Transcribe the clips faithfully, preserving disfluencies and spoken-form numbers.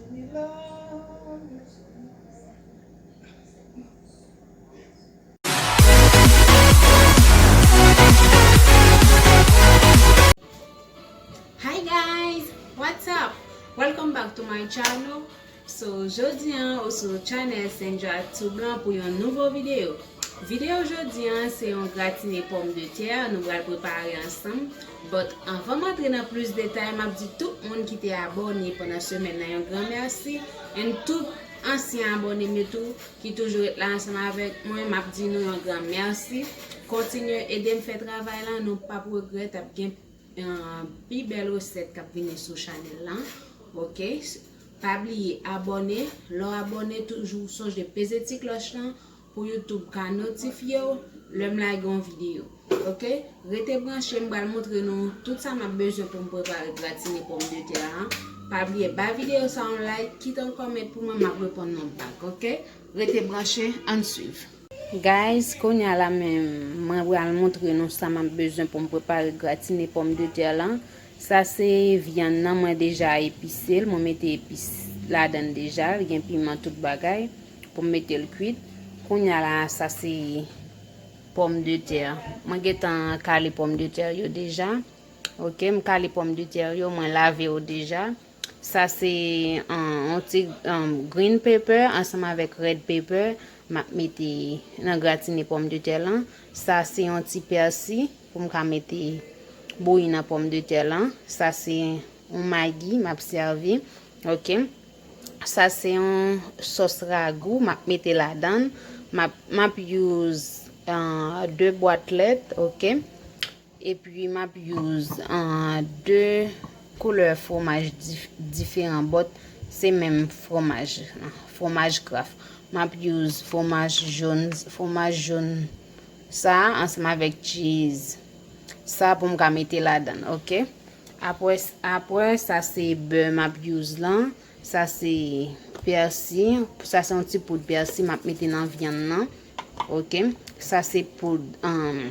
Hi guys, what's up? Welcome back to my channel. So, jodi an, ou sou channel Sandra Tube lan pou yon nouvo videyo. Videyo jodi an, se yon gratine pòmdetè nou pral prepare ansanm. But anvan m antre nan plis detay, m ap di tout moun ki te abòne pandan semèn nan yon gran mèsi. And tout ansyen abòne m yo tou ki toujou ret la ansanm avèk mwen, m ap di nou yon gran mèsi. Kontinye ede m fè travay la, nou p ap regrèt, ap gen ah, pi bèl resèt k ap vini sou chanèl lan. Oke? Pa bliye abòne. Lè w abòne, toujou sonje peze ti klòch lan pou YouTube ka notifye w lè m lage yon videyo. Oke? Rete branche, m pral montre nou tout sa m ap bezwen pou m prepare gratine pòmdetè an. Pa bliye ba videyo sa yon like, kite yon comment pou mwen, m ap reponn nou back, oke? Rete branche, ann swiv. Guys, kounye a la menm, mwen pral montre nou sa m ap bezwen pou m prepare gratine pòmdetè lan. Sa se vyann nan, mwen deja epise l, mwen mete epis ladan l deja, l gen piman, tout bagay, pou m mete l kwit. Kounye a la, sa se pòmdetè. Mwen gentan kale pòmdetè yo deja. Oke, m kale pòmdetè yo, mwen lave yo deja. Sa se, um, yon ti, um, green pepper ansanm avèk red pepper m ap mete nan gratine pòmdetè lan. Sa se yon ti pèsi pou m ka mete bouyi nan pòmdetè lan. Sa se yon magi m ap sèvi. Oke. Sa se yon sòs ragou m ap mete ladan l. M ap, m ap use, uh, de bwat lèt, oke. Epi m ap use, ah, de koulè fwomaj dif-, diferan, but se menm fwomaj, fwomaj Kraft. M ap use fwomaj jòn, fwomaj jòn sa ansanm avèk cheese. Sa pou m ka mete ladan l, oke? Apre, apre sa se bè m ap use lan. Sa se pèsi, sa se yon ti poud pèsi m ap mete nan vyann nan. Oke. Sa se poud, um,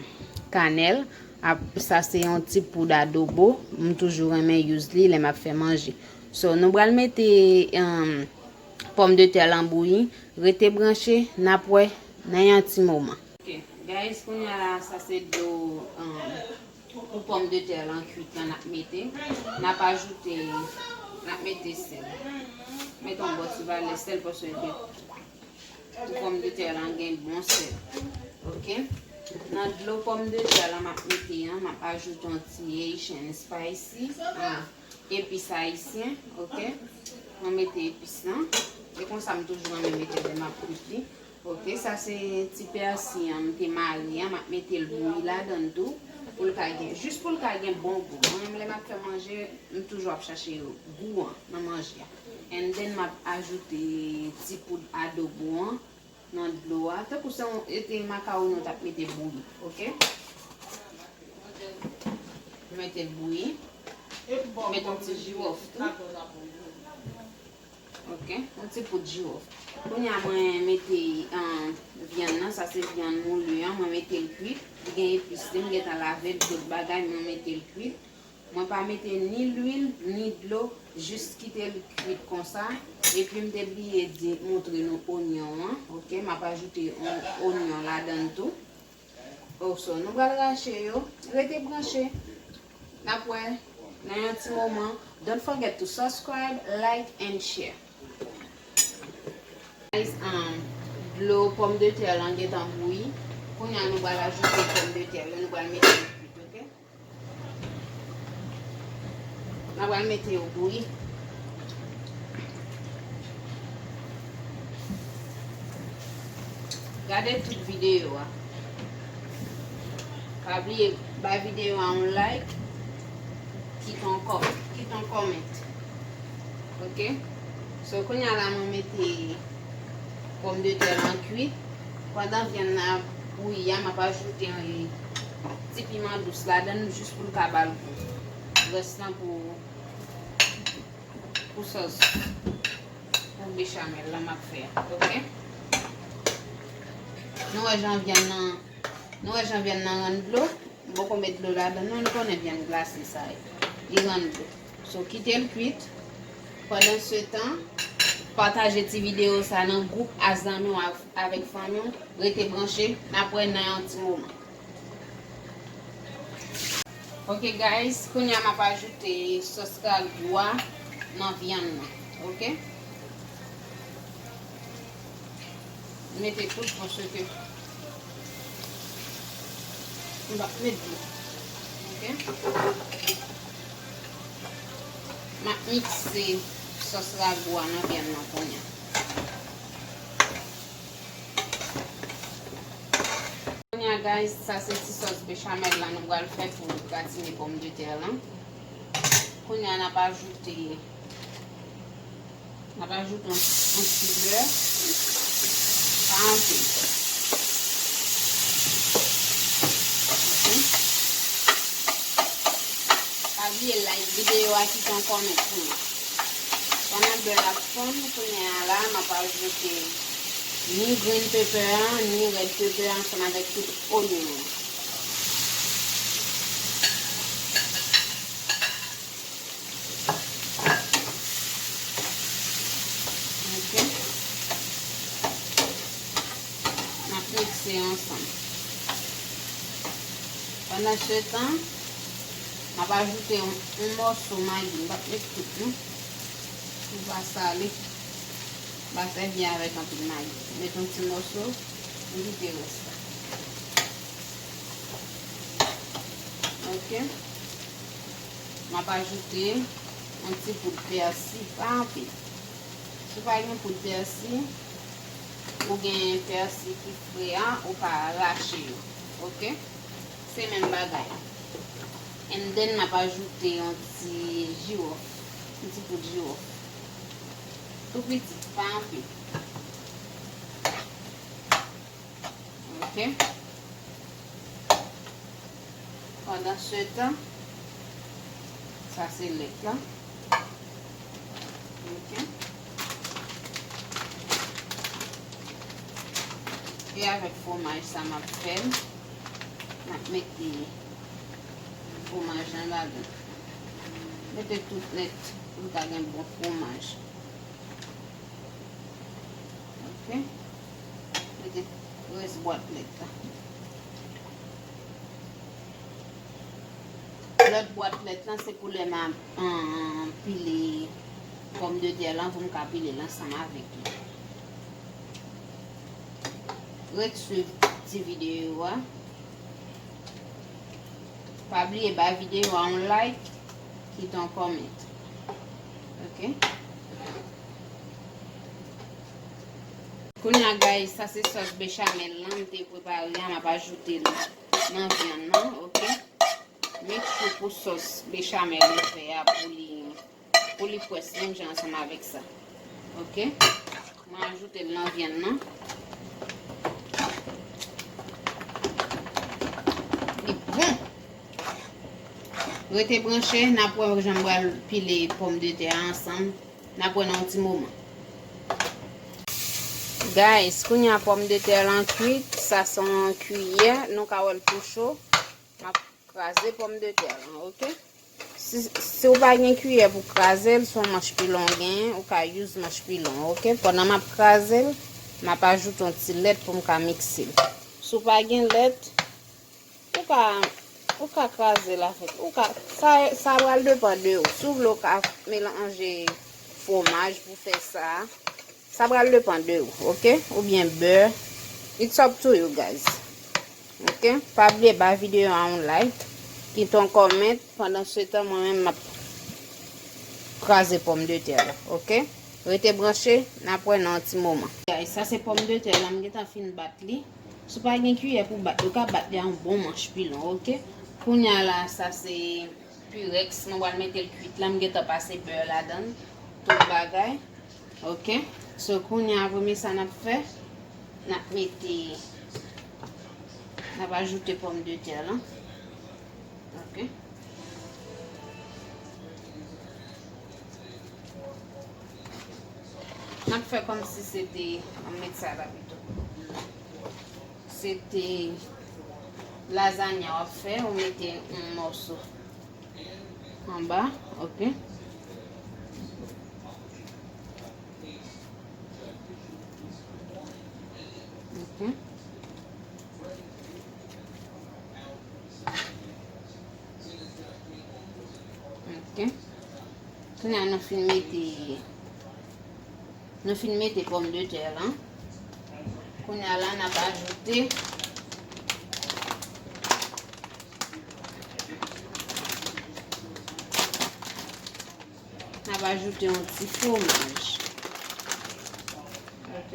kanèl. Ap, sa se yon ti poud adobo. M toujou renmen use li lè m ap fè manje. So, nou pral mete, um, pòmdetè lan bouyi. Rete branche, n ap wè nan yon ti moman. Ok, guys, kounye a la, sa se dlo, um, pou pòmdetè lan kwit lan n ap mete. N ap ajoute, n ap mete sèl. Mete yon bon ti valè sèl paske gen, pou pòmdetè lan gen bon sèl. Ok? Nan dlo pòmdetè lan m ap mete an, m ap ajoute yon ti Haitian spicy, ah, epis ayisyen, ok? Mwen mete epis lan. E konsa m toujou renmen mete lè m ap kwit li. Ok, sa se ti pèsi an, m te mare an, m ap mete l bouyi ladan l tou, pou l ka gen, jis pou l ka gen bon gou. Mwen menm lè m ap fè manje, m toujou ap chache gou an nan manje a. And then m ap ajoute ti poud adobo an nan dlo a. Tankou se yon, e te makawoni w t ap mete bouyi, ok? Mete l bouyi. Mete yon ti jiwòf tou. Ok, yon ti poud jiwòf. Kounye a mwen mete, ah, vyann nan, sa se vyann moulu an, mwen mete l kwit. Li gen epis li, m gentan lave l, tout bagay, mwen mete l kwit. Mwen pa mete ni lwil, ni dlo, jis kite l kwit konsa. Epi m te bliye di, montre nou onyon an, ok? M ap ajoute on, onyon ladan l tou. Oh, so, nou pral rache yo. Rete branche. N ap wè nan yon ti moman. Don't forget to subscribe, like and share. Guys, um, dlo pòmdetè lan gentan bouyi. Kounye a nou pral ajoute pòmdetè yo, nou pral mete yo kwit, ok? N a pral mete yo bouyi. Gade tout videyo a. Pa bliye bay videyo a yon like, kite yon kò-, kite yon comment. Ok? So, kounye a la, mwen mete pòmdetè lan kwit. Pandan vyann nan ap bouyi a, m ap ajoute yon ti piman dous ladan l jis pou l ka ba l gou. Rès lan pou, pou sòs, pou bechamel lan m ap fè a. Ok? Nou wè jan vyann nan, nou wè jan vyann nan rann dlo. M poko met dlo ladan l non, nou konnen vyann glase sa ye. Li rann dlo. So, kite l kwit. Pandan se tan, pataje ti videyo sa nan gwoup a zanmi w, avèk fanmi w. Rete branche, n ap wè nan yon ti moman. Ok guys, kounye a m ap ajoute sòs ragou a nan vyann nan. Ok. Mete tout paske m p ap met dlo. Ok. M ap mikse sòs ragou a nan vyann nan kounye a. Kounye a, guys, sa se ti sòs bechamel la nou pral fè pou gratine pòmdetè lan. Kounye a, n ap ajoute, n ap ajoute yon, yon ti bè. Pa anpil. Ok. Pa bliye like videyo a, kite yon kòmantè pou nou. Pandan bè a ap fonn, kounye a la, m ap ajoute ni green pepper an, ni red pepper an, ansanm avèk tout onyon an. Ok. N ap mikse ansanm. Pandan se tan, m ap ajoute yon, yon mòso magi. M p ap met tout, non. Pou pa sale. M pa sèvi avèk anpil magi. Met yon ti mòso, m kite rès la. Ok. M ap ajoute yon ti poud pèsi, pa anpil. Si w pa gen poud pèsi, ou gen pèsi ki fre a, ou ka rache yo. Ok? Se menm bagay. And then, m ap ajoute yon ti jiwòf. Yon ti poud jiwòf. Tou piti, pa anpil. Ok. Pandan se tan, sa se lèt la. Ok. E avèk fwomaj sa m ap fè l. M ap mete fwomaj lan ladan. Mete tout nèt pou l ka gen bon fwomaj. Ok. Mete rès bwat lèt la. Lòt bwat lèt lan, se pou lè m a, an, pile pòmdetè lan, pou m ka pile l ansanm avèk li. Ret swiv ti videyo a. Pa bliye bay videyo a yon like, kite yon comment. Ok? Kounye a, guys, sa se sòs bechamel lan m te prepare a, m ap ajoute l nan vyann nan, ok? Make sure pou sòs bechamel ou fè a, pou li, pou li pwès menm jan ansanm avèk sa. Ok? Mwen ajoute l nan vyann nan. Li bon. Rete branche, n ap wè jan m pral pile pòmdetè a ansanm. N ap wè nan yon ti moman. Guys, kounye a pòmdetè lan kwit, sa se yon kiyè, nou ka wè l tou cho. M ap kraze pòmdetè lan, ok? Si, si w pa gen kiyè pou kraze l, se yon manch pilon w genyen, ou ka use manch pilon, ok? Pandan m ap kraze l, m ap ajoute yon ti lèt pou m ka mikse l. Si w pa gen lèt, ou ka, ou ka kraze l avèk, ou ka, sa, sa pral depann de ou. Si w vle, ou ka melanje fwomaj pou fè sa. Sa pral depann de ou, ok? Oubyen bè. It's up to you, guys. Ok? Pa bliye ba videyo a yon like, kite yon comment. Pandan se tan, mwen menm, m ap kraze pòmdetè la, ok? Rete branche, n ap wè nan yon ti moman. Guys, sa se pòmdetè la, m gentan fin bat li. Si w pa gen kiyè pou bat li, ou ka bat li a yon bon manch pilon, ok? Kounye a la, sa se pyrex, mwen pral mete l kwit la, m gentan pase bè ladan l, tout bagay. Ok. So, kounye a, premye sa n ap fè, n ap mete, n ap ajoute pòmdetè lan. Ok. N ap fè kòmsi se te, ann met sa la pito. Se te lazanya w ap fè, ou mete yon mòso anba, ok. Ok. Kounye a nou fin mete, nou fin mete pòmdetè lan. Kounye a la n ap ajoute, n ap ajoute yon ti fwomaj. Ok.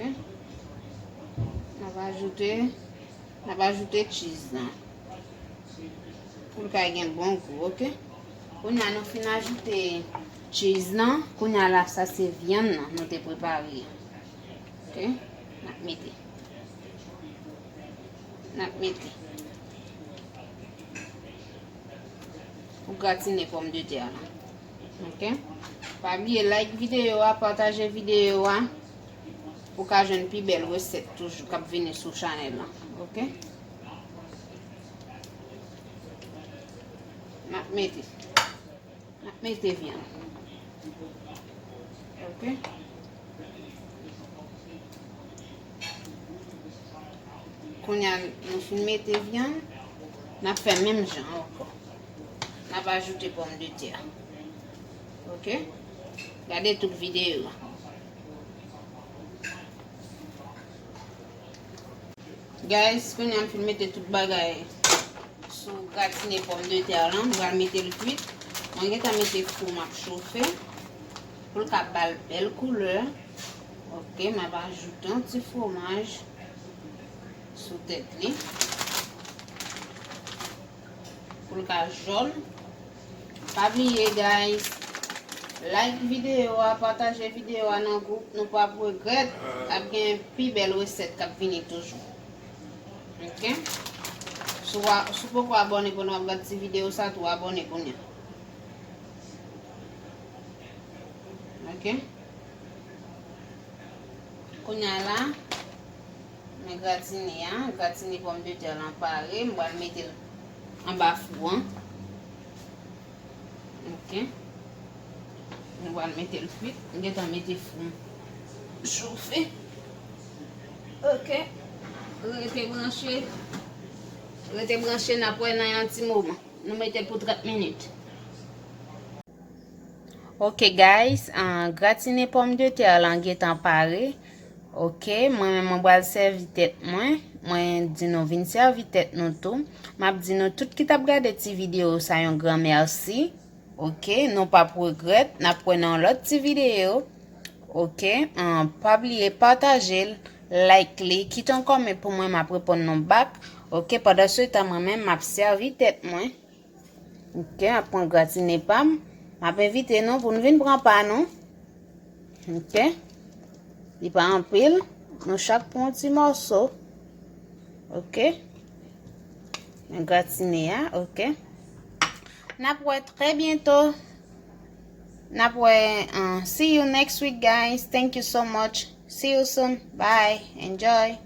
N ap ajoute, n ap ajoute cheese lan. Pou l ka gen bon gou, ok? Kounye a nou fin ajoute cheese lan. Kounye a la, sa se vyann nan nou te prepare. Ok? N ap mete. N ap mete. Pou gratine pòmdetè la. Ok? Pa bliye like videyo a, pataje videyo a. Pou ka jwenn pi bèl resèt toujou k ap vini sou chanèl lan. Ok? N ap mete. N ap mete vyann. Ok? Kounye a nou fin mete vyann, n ap fè menm jan ankò. N ap ajoute pòmdetè. Ok? Gade tout videyo a. Guys, kounye a m fin mete tout bagay sou gratine pòmdetè lan. M pral mete l kwit. Mwen gentan mete fou m ap chofe pou l ka ba l bèl koulè. Ok, m ap ajoute yon ti fwomaj sou tèt li pou l ka jòn. Pa bliye, guys, like videyo a, pataje videyo a nan gwoup, nou p ap regrèt. Ap gen pi bèl resèt k ap vini toujou. Ok? Si w a, si w poko abòne pandan w ap gad ti videyo sa, tou abòne kounye a. Ok? Kounye a la, men gratine a, gratine pòmdetè lan pare, m pral mete l anba fou an. Ok. M pral mete l kwit, m gentan mete fou m chofe. Ok. Rete branche. Rete branche, n ap wè nan yon ti moman. Nou mete l pou trant minit. Ok guys, ah, gratine pòmdetè lan gentan pare. Ok, mwen menm mwen pral sèvi tèt mwen. Mwen di nou vin sèvi tèt nou tou. M ap di nou tout ki t ap gade ti videyo sa yon gran mèsi. Ok, nou p ap regrèt. N ap wè nan yon lòt ti videyo. Ok, ah, pa bliye pataje l, like li, kite yon kòmè pou mwen, m ap reponn nou back. Ok, pandan se tan mwen menm m ap sèvi tèt mwen. Ok, m ap pran gratine pa m. M ap envite nou pou n vin pran pa nou. Ok. Li pa anpil. Nou chak pran yon ti mòso. Ok. Men gratine a, ok. N ap wè trè byento. N ap wè, uh, see you next week, guys. Thank you so much. See you soon. Bye. Enjoy.